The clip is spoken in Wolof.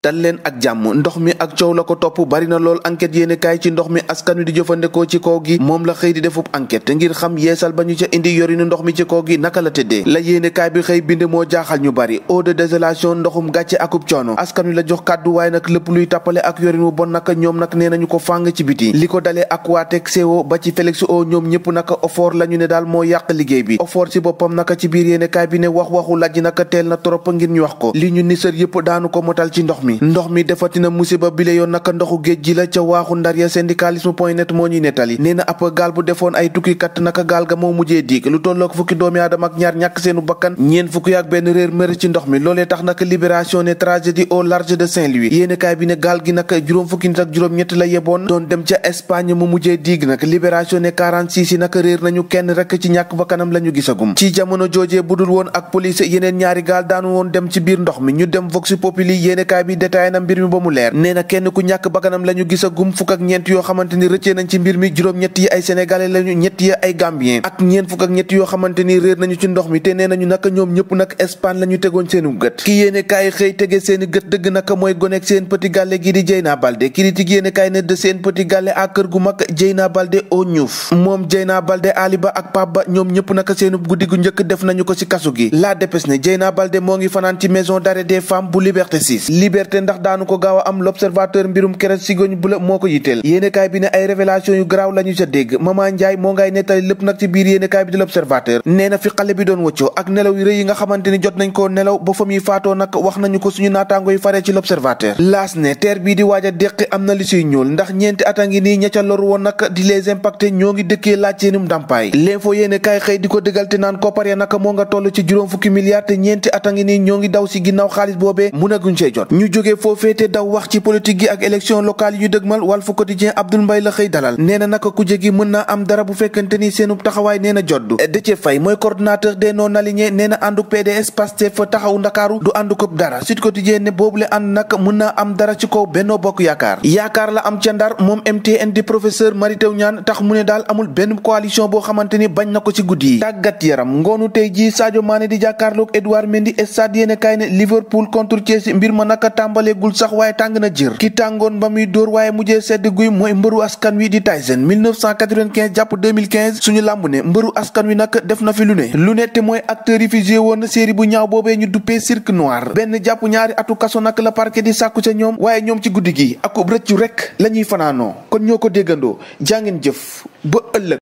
dal leen ak jàmm. ndox mi ak coow la ko topp bari na lool enquête yéene kaay ci ndox mi askan wi di jëfandikoo ci kaw gi moom la xëy di defub enquête ngir xam yeesal ba ñu ca indi yorinu ndox mi ci kaw gi naka la tëddee la yéene kaay bi xëy bind moo jaaxal ñu bari eau de désolation ndoxum gàcce akub coono askan wi la jox kàddu waaye nag lépp luy tàppale ak yorinu bon nag ñoom nag nee nañu ko fàng ci biti li ko dalee ak waateeg CO ba ci Félix O ñoom ñëpp naka ofoor la ñu ne daal moo yàq liggéey bi ofoor ci boppam naka ci biir yéene kaay bi ne waxu lajj naka teel na trop ngir ñu wax ko li ñu nisër yëpp daanu ko motal ci ndox mi defatina musiba bile yoon naka ndoxu géej gi la ca waaxu ndar ya syndicalisme point net moo ñuy nettali nee na ab gaal bu defoon ay tukkikat naka gaal ga moo mujjee diig lu tollook fukki doomi aadama ak ñaar ñàkk seenu bakkan ñeen fukki ak benn réer mër ci ndox mi loolee tax naka libération ne tragédie au large de Saint-Louis yéene kaay bi ne gaal gi naka juróom fukki nit ak juróom ñett la yeboon doon dem ca Espagne mu mujjee diig nag libération ne 46 yi naka réer nañu kenn rek ci ñàkk bakkanam la ñu gisagum ci jamono joojee budul woon ak police yeneen ñaari gaal daanu woon dem ci biir ndox mi ñu dem Vox Populi yéene kaay bi détaillé na mbir mi ba mu leer nee na kenn ku ñàkk bakkanam la ñu gisagum fukk ak ñeent yoo xamante ni rëccee nañ ci mbir mi juróom-ñett yi ay sénégalais lañu ñett yi ay gambien ak ñeent fukk ak ñett yoo xamante ni réer nañu ci ndox mi te nee nañu naka ñoom ñëpp nag Espagne la ñu tegoon seenu gët ki yéene kaay xëy tege seeni gët dëgg naka mooy gonek seen petit gàlle gi di Dieyna Baldé critique yéene kaay ne de seen petit gàlle ak kër gu mag Dieyna Baldé au ñuuf moom Dieyna Baldé Ali Ba ak Pape Ba ñoom ñëpp naka seenu guddi gu njëkk def nañu ko ci kasu gi la dépêche ne Dieyna Baldé moo ngi fanaan ci maison d'arrêt des femmes bu Liberté 6 liberté ndax daanu ko gaaw a am l'observateur mbirum keres sigoñ bu la moo ko yitteel yéenekaay bi ne ay révélation yu garaaw la ñu ca dégg Mama Ndiaye moo ngay nettali lépp nag ci biir yéenekaay bi di l'observateur nee na fi xale bi doon wëccoo ak nelaw yu rëy yi nga xamante ni jot nañ koo nelaw ba fa muy faatoo nag wax nañu ko suñu naataango yu faree ci l'observateur laas ne teer bii di waaj a déqi am na li suy ñuul ndax ñeenti ata ngi nii ña ca lor woon nag di les impactés ñoo ngi dëkkee laaj seenum ndàmpaay l'info yéenekaay xëy di ko dëggal te naan koppar ya nag moo nga toll ci juróom fukki milliards te ñeenti ata ngi nii ñoo ngi daw si ginnaaw xaalis boobee mënaguñ cee jot ñu jógee foofee te daw wax ci politique gi ak élection locale yi ñu dëgmal Walf Quotidien Abdoul Mbaye la xëy dalal nee na naka kujje gi mën naa am dara bu fekkante ni seenub taxawaay nee na joddu Déthié Faye mooy coordonnateur des non alignés nee na ànduk PDS Pastef taxawu Ndakaaru du àndu ko dara Sud Quotidien ne boobule ànd nag mën naa am dara ci kaw Benno Bokk Yaakaar la am ca Ndar moom MTN di professeur Mary Teuw Niane tax mu ne daal amul benn coalition boo xamante ni bañ na ko ci guddi yi tàggat yaram ngoonu tey ji Sadio Mané di jàkkaarloog Edouard Mendy stade yéene kaay ne Liverpool contre Chelsea mbir ma naka tàmbaleegul sax waaye tàng na jër ki tàngoon ba muy dóor waaye mujjee sedd guy mooy mbëru askan wi di Tyson 1995 jàpp 2015 suñu làmb ne mbëru askan wi nag def na fi lu ne te mooy acteur yi fi joué woon série bu ñaaw boobee ñu duppee Cirque Noir benn jàpp ñaari atu kaso nag la parquet di sàkku ca ñoom waaye ñoom ci guddi gi ak rëccu rek la ñuy fanaanoo kon ñoo ko déggandoo jàngeen jëf ba ëllëg